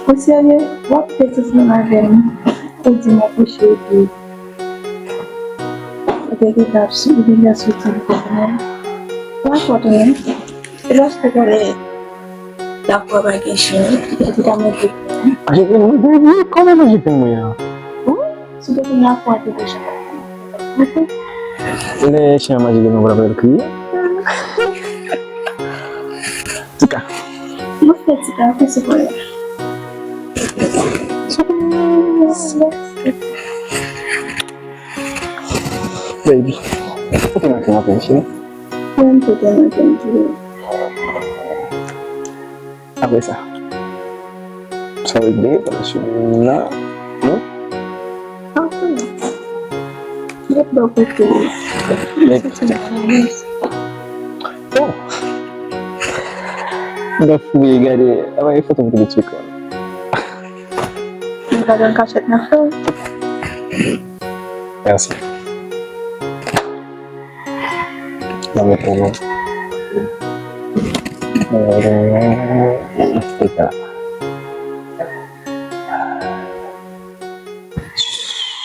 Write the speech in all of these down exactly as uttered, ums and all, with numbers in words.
Ou serye? W ap pèdi fanm avè m. Ou di m ou kouche epi ou te gentan ap sou, ou gentan soti pou kòmandan. W ap fò tou menm. E lòske konnen la fwa pa gen chen, ou te ka montre. Aje pen mwen, baby, kòman aje pen mwen an? Wi, si w te konn la fwa te deja. Lè chen an manje pen mwen, w ap kriye. Tika. Mwen fè tika, fè se kòlè. Baby, ou te manke anpil, cheri. Mwen, m te manke anpil. Apre sa, sa regle, pandan sou moun nan, non? Anfen, mwen ba w kote. Mwen. Oh! Mwen fouye gade, avè foto m te met sou ekran. Mwen gade an kachèt nan fè. Mèsi. Nan men pou mwen.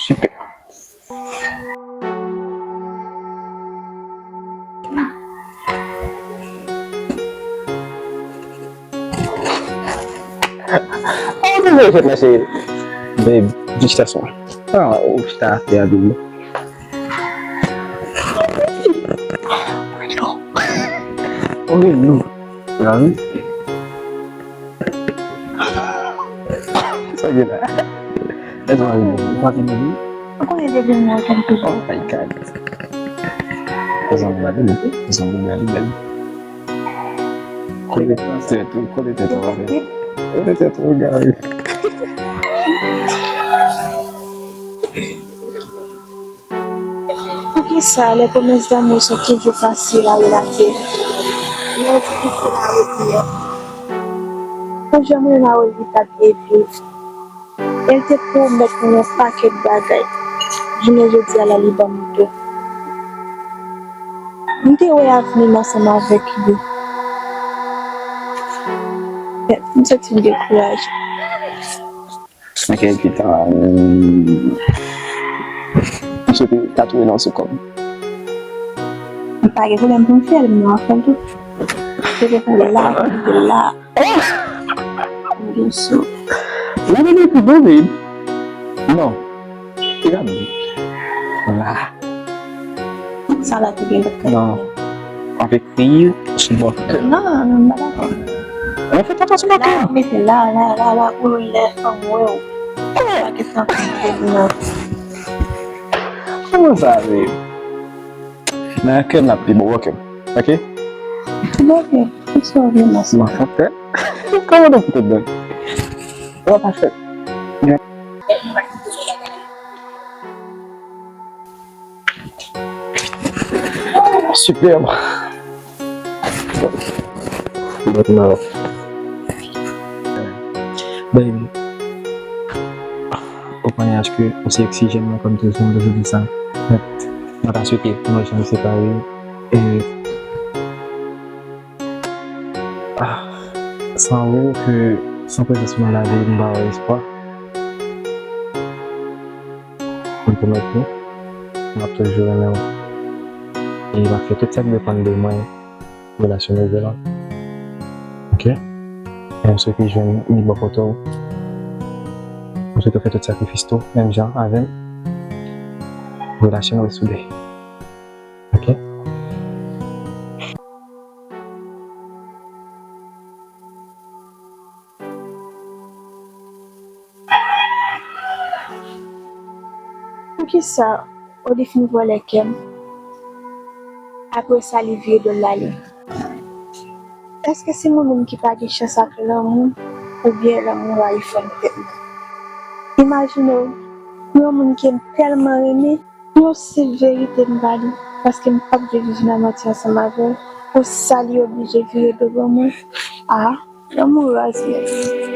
Sipè. Ah, mwen fèt la, cheri. Babe, felisitasyon. Ah, ou chita atè a, baby. Ou gen nou. Sa gen la. Lèzòm, ou pa gen nou. Ou konnen depi mwen konn toujou. Oh my God. Zanmi la bèl, zanmi la li bèl. Kole tèt ou, kole tèt ou, kole tèt ou, gade. Poukisa les promesses d'amour sont toujours faciles à relater, mais difficiles à retenir? Ou janm renmen Aureli t ap byen viv. El te pwomèt mwen yon pakèt bagay. Jounen jodi a la, li ban m do. M te wè avni m ansanm avèk li. Men, m santi m dekouraje. Ok, epi, um, m swete tatouye non sou kò m. M pa gen pwoblèm pou m fè l, m nan fè l tou. Se te pou la, pou m te la. M gen sou. La, men, epi, bon, babe. Non. Te gade. La. Sa la ki gen lòt kay. Non. Avèk peyi sou bò kè. Non, non, non, m pa dakò. Mwen fè tatouaj sou bò kè. La, mete la, la, la, la, pou lè fanm wè w. Pa kesyon pou mete non. Kòman sa, babe? Nan kè m la pi bon, ok. Ok? Ok, it's okay, merci. Mwen fè. Kòman nou fè tèt bèl? Ou pa fè. Superbe. Maintenant, baby, ou konnen aske ou se oksijèn mwen, kòm toujou, m toujou di sa. Mwen ta swete pou nou janm separe. E Ah, san ou ke, san prezans ou nan lavi m, m pa wè espwa. Mwen pwomèt nou, m ap toujou renmen w. E m ap fè tout sa k depann de mwen pou relasyon nou rive lwen. Ok? E m swete jwenn li bò kote w. M swete w fè tout sakrifis tou, menm jan avè m. Pou relasyon nou ret soude. Ok? Poukisa Oli fin vòlè kè m? Apre sa, li vire do l ale. Èske se mwen menm ki pa gen chans ak lanmou, oubyen lanmou a li fè m tèt mal? Imajine w, yon moun ke m tèlman renmen, yon senp verite m ba li, paske m p ap vle viv nan manti ansanm avè l, pou sa li oblije vire do ban mwen. Ah, lanmou raz, men.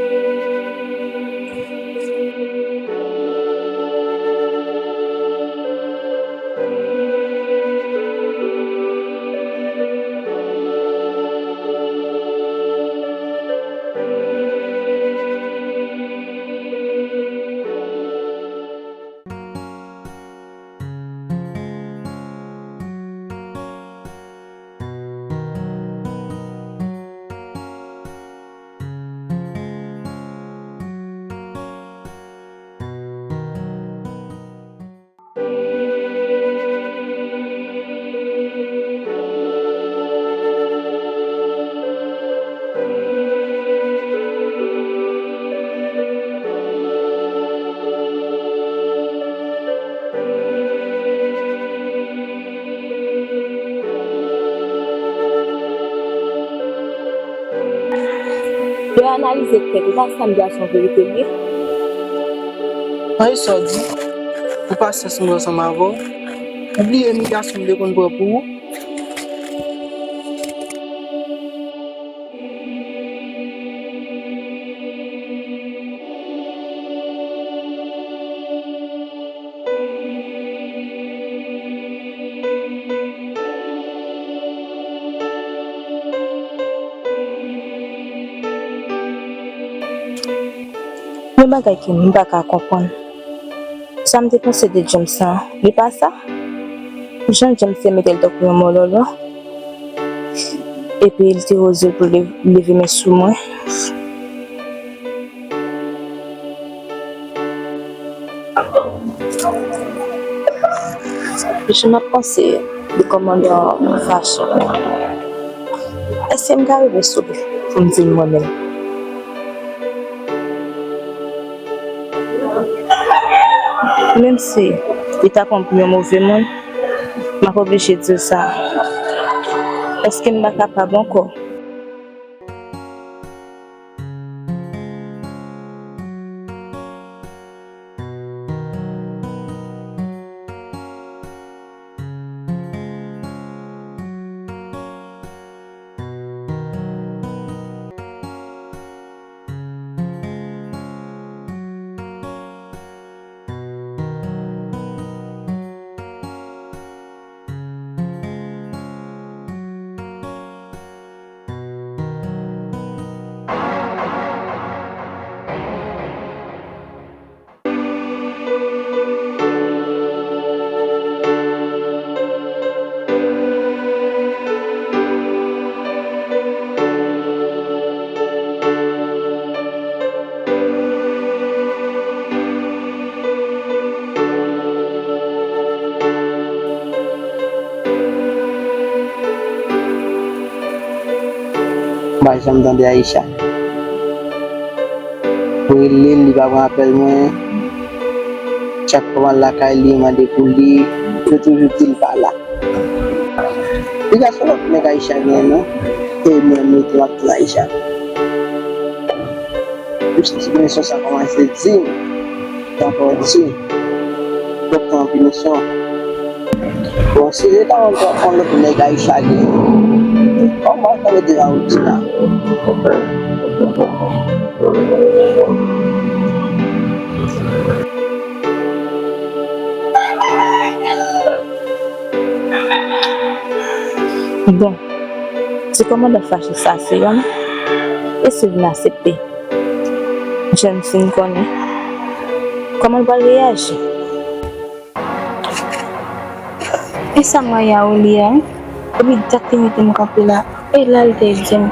Analize tèt ou, pa sanble a se yon verite l ye. An e sa w di? Pou pasyans m gen ansanm avè w, ou bliye imilyason m te konn pran pou ou? Yon bagay ke m pa ka konprann. Sa m te panse de James lan, li pa sa? Jan James te mete l tankou yon mòlòlò, epi l te oze l pou l leve men sou mwen. Jan m ap panse de kòmandan fache, èske m ka rive sou li pou m di l mwen menm? Menm si li ta pran m pou yon move moun, m ap oblije di l sa. Èske m pa kapab ankò? M pa janm tande Aisha. Mwen rele l, li pa pran apèl mwen. Chak fwa m al lakay li, m mande pou li, yo toujou di l pa la. Li ka se lòt nèg Aisha genyen non. E mwen m rete m ap tann Aisha. M santi pinisyon sa kòmanse di m. Tanpò di. Fòk pran pinisyon. Bon, si se ta yon, yon lòt nèg Aisha genyen, kòman sa mete la wout la? Bon, si kòmandan fache sa se yonn, e si l vin aksepte? James fin konnen. Kòman l pral reyaji? E sa Maya ou li a? Depi dat li mete m kanpe la, e la l te di m.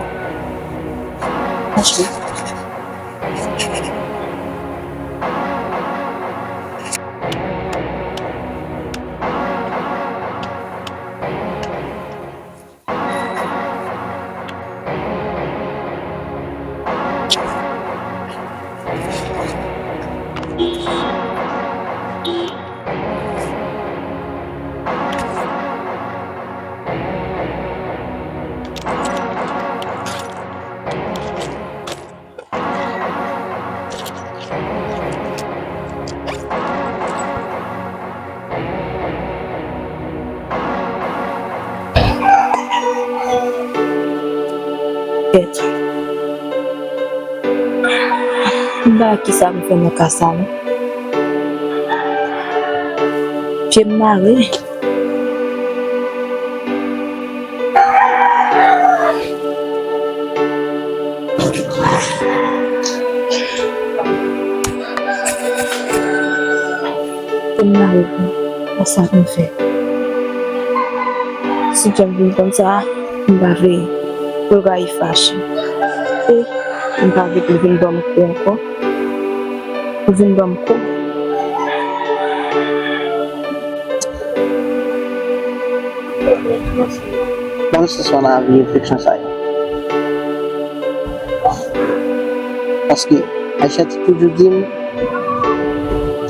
Kèt. M pa wè kisa m fè nan ka sa non. Pye m mare. Pye m mare vre. A sa pou m fè. Si John vin konn sa, m pa vle pou l rayi fache. E m pa vle pou l vin ban m kou ankò. Pou l vin ban m kou. Ban m sispann avè refleksyon sa yo. Paske Aisha te toujou di m,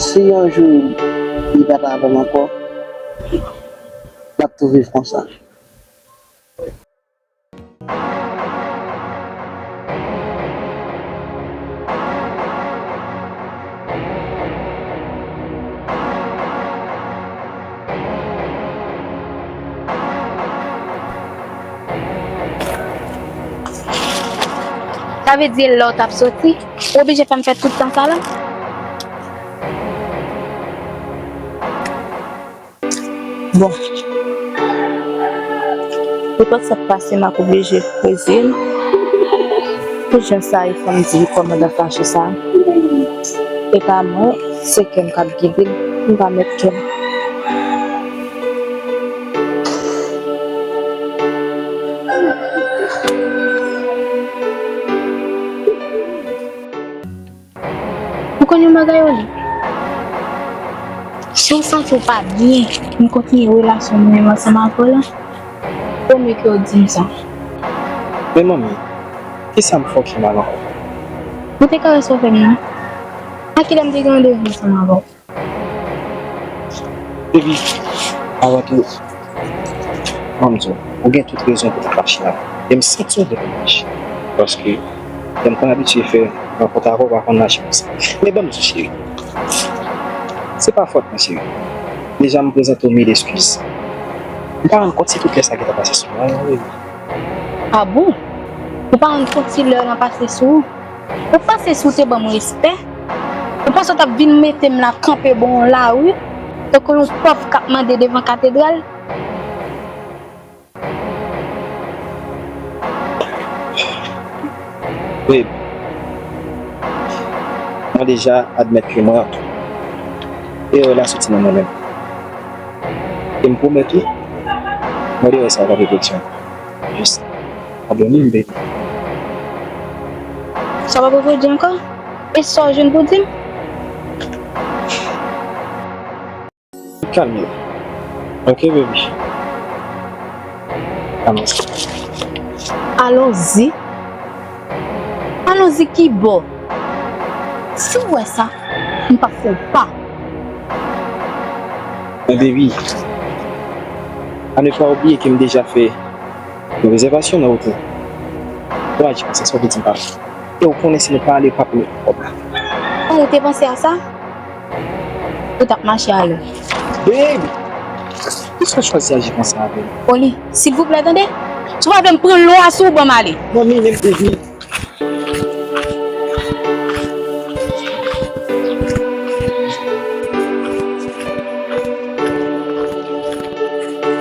si yon jou li pa t avè m ankò, l ap tou viv konsa. Sa vle di e lè w t ap soti, ou oblije fè m fè tout tan sa la? Bon. Nenpòt sa k pase m ap oblije kweze l. Tout jan sa e fè m di kòmandan fache sa. E pa mwen, se kè m k ap gide l, m pa mèt kè m. Ou konn yon bagay, Oli? Si w santi w pa byen pou w kontinye relasyon nou menm ansanm avè w lan, vomye ke w di m sa. Men manmi, kisa m fè w ki mal ankò? Ou te karese w fè m nan. A kilè m te gen randevou ansanm avè w? Baby, avan tou, ban m di w, ou gen tout rezon pou w fache la. E m santi w gen pou w fache. Paske, lè m konn abitye fè rankont avè w, w pa konn mache konsa. Men ban m di w, cheri, se pa fòt mwen, cheri. Deja, m prezante w mil eskiz. M pa rann kont si tout lè sa gentan pase sou mwen, non, baby. A bon? Ou pa rann kont si lè lan pase sou ou? Ou panse si w te ban m respè? Ou panse w t ap vin mete m la kanpe bò yon lari, tankou yon pòv k ap mande devan katedral? Babe, mwen deja admèt ke mwen antre. Erè la soti nan mwen menm. E m pwomèt ou, mwen erè sa a p ap repete ankò. Just padone m, baby. Sa p ap repete ankò? E sa w jwenn pou di m? Kalme w. Ok, baby. Kalme w. Alonzi. Alonzi ki bò? Si w wè sa, m p ap fè w pa. Men baby, à ne pas oublier ke m deja fè yon rezèvasyon nan otèl. Ou aji konsa, sa w vle di m pa fè? E w konnen si nou pa ale, w p ap mete kòb la. Ou te panse a sa? Ou t ap mache alè. Babe! Poukisa w chwazi aji konsa avè m? Oli, silvouplè, tande? Si w pa vle m pran lwa sou ou, ban m ale. Manmi, men m te vini.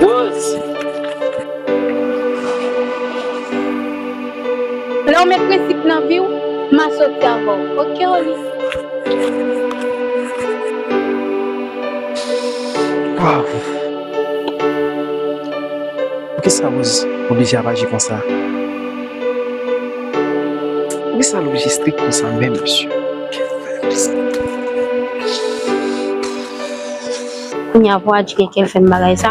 Rose! Lè w met prensip nan vi w, m a soti avè w. Ok, Oli? Waw! Poukisa Rose oblije ap aji konsa? Poukisa l oblije strik konsa menm, mesye? Kounye a pou w aji ke l fè m bagay sa?